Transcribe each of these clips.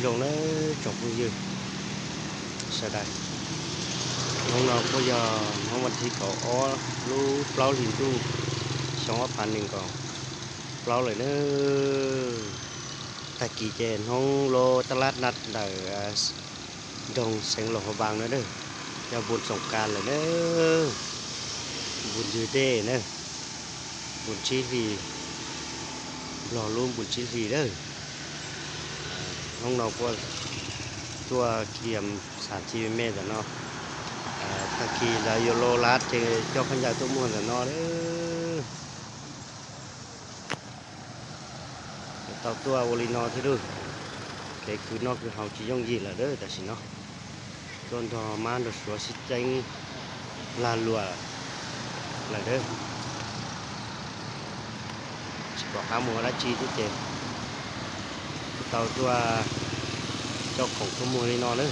Zoo nawb tsoom phooj ywg sawv daws, hnub no kuj yog hnub vas thib kaum ob lub plaub hlis ntuj xyoo ob phav nees nkaum plaub lawm nawb. Tag kis ces hnub lub tab lab naj ntawm nroog xeev Luas Huas Npaas na, yog npun xoom kas lawm na, npun ywg dej na, npun tsib hlis, Nplog lub npun tsib hlis na. Hnub no kuj tuaj kiam xas ci me ntawm no, tag kis lawv yuav lo lab ces coj khaub ncaws tuaj muag ntawm no. Tau tuaj ua li no thiab lauj, kev khwv noj khwv haus tsis yooj yim lawm tam sim no. Tuaj nrog mab nrog suav sib ceeb lag luam lawm, tsis pom qab mus ua dab tsi thiab ces tau tuaj coj khoom tuaj muag li no na.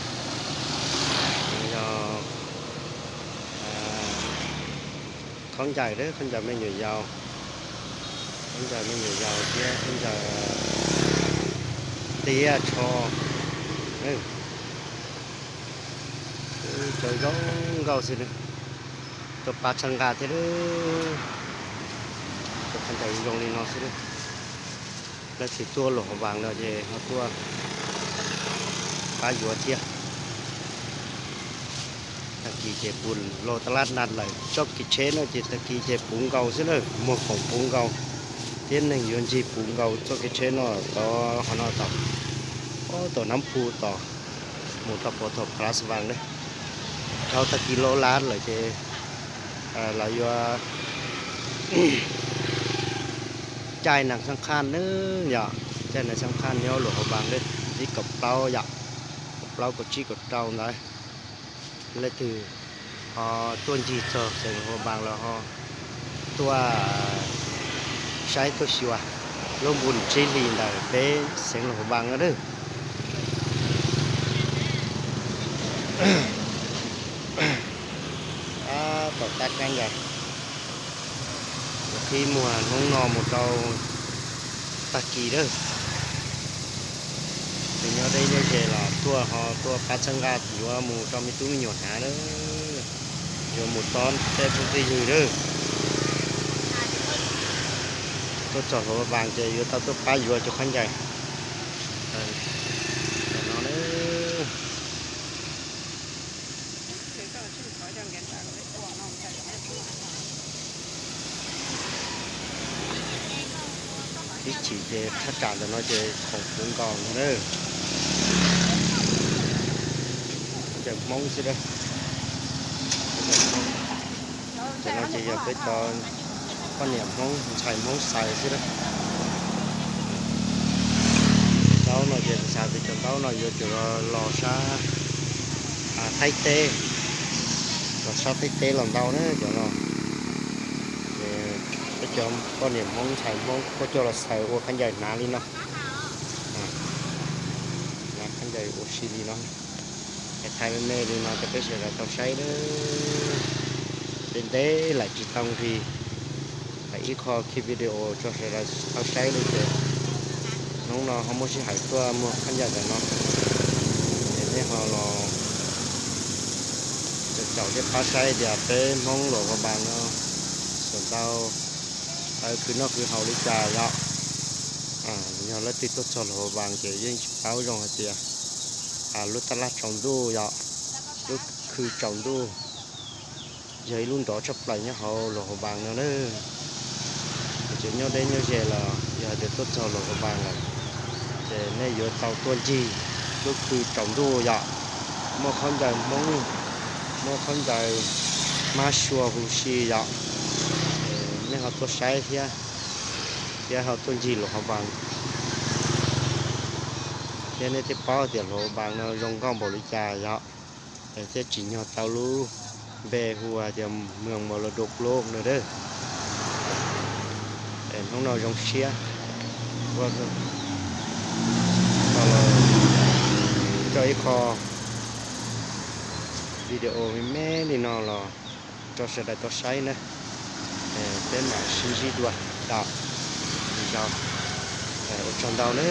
Yog khaub ncaws, khaub ncaws me nyuam yaus, khaub ncaws me nyuam yaus thiab khaub ncaws tiab tsho, cov zoo nkauj xwb na. Tuaj pab txhawb nqa thiab, cov khaub ncaws zoo li no xwb na. Leej twg tuaj Luas Huas Npaas no ces ho tuaj pab yuav thiab. Tag kis ces puv lub tab lab naj lawm, txoj kev tsheb no ces tag kis ces puv nkaus xwb na, muag khoom puv nkaus thiab neeg yuav ntsig puv nkaus txoj kev tsheb no tod, qhov no tod, tom Nab Phu tod, mus rau puag thaum Plas Vas na. Dhau tag kis lo lab lawm ces lawv yuav caij nas xab khaj na, yog caij nas xab khaj nyob Luas Huas Npaas na, ib kaum plaub yom, kaum plaub kaum tsib kaum rau ntawd. Leej twg ho tuaj ncig txog xeev Luas Huas Npaas los ho tuaj saib tuaj xyuas lub npun tsib hlis ntawm peb xeev Luas Huas Npaas no na. Tab tom tab kab ncaws, qhib muag hnub no mus rau tag kis lawm. Tus nyob deb nyob ze los tuaj ho tuaj pab txhawb nqa yuav mus rau me tub me nyuam hnav lawm, yuav mus tob tej phooj tej ywg lawm. Tuaj txog Luas Huas Npaas ces yuav tau tuaj pab yuav cov khaub ncaws no. Ib chim ces thaj tsam ntawm no ces khoom puv nkaus no na. Khaub ncaws Hmoob xwb a. Ntawm no ces yog peb cov poj niam Hmoob ntxhais Hmoob xaiv xwb a. Ntaub no ces xav tias cov ntaub no yuav tsum los sab Thaib teb, los sab Thaib teb los ntau na cov no. Ces peb cov poj niam Hmoob ntxhais Hmoob kuj coj los xaws ua khaub ncaws hnav li no, hnav khaub ncaws ua si li no. Es thaij me me li no rau peb sawv daws tau saib na. Ntev ntev lawm tsis tau nqis ib qho khi video tso sawv daws tau saib li ces hnub no ho muaj sij hawm tuaj muag khaub ncaws ntawm no. Es nej ho los caum caum thiab pab saib tias peb Hmoob Luas Huas Npas no xuas ntau khwv noj khwv haus li cas yom. Yog leej twg tuaj txog Luas Huas Npas ces yeej tsis paub zoo hais tias lub tab laj tsaus ntuj yom, lub khw tsaus ntuj yog ib lub nrov tshaj plaws nyob hauv Luas Huas Npas no na. Ces nyob deb nyob ze los yog hais tias tuaj txog Luas Huas Npas lawm ces nej yuav tau tuaj ncig lub khw tsaus ntuj yom, muaj khaub ncaws Hmoob, muaj khaub ncaws mab sua huv si yom. Nej ho tuaj saib thiab, thiab ho tuaj ncig Luas Huas Npas, thiab nej thiaj paub tias Luas Huas Npas no zoo nkauj npaum li cas yom. Thiab tsim nyog tau lub npe hu hais tias Mường Mò Lô Đô Plôk no. Hnub no zoo siab, coj ib qho video me me li no los rau sawv daws tau saib na. Peb mam sib ntsib dua tom lwm zaus. Ua tsaug ntau na.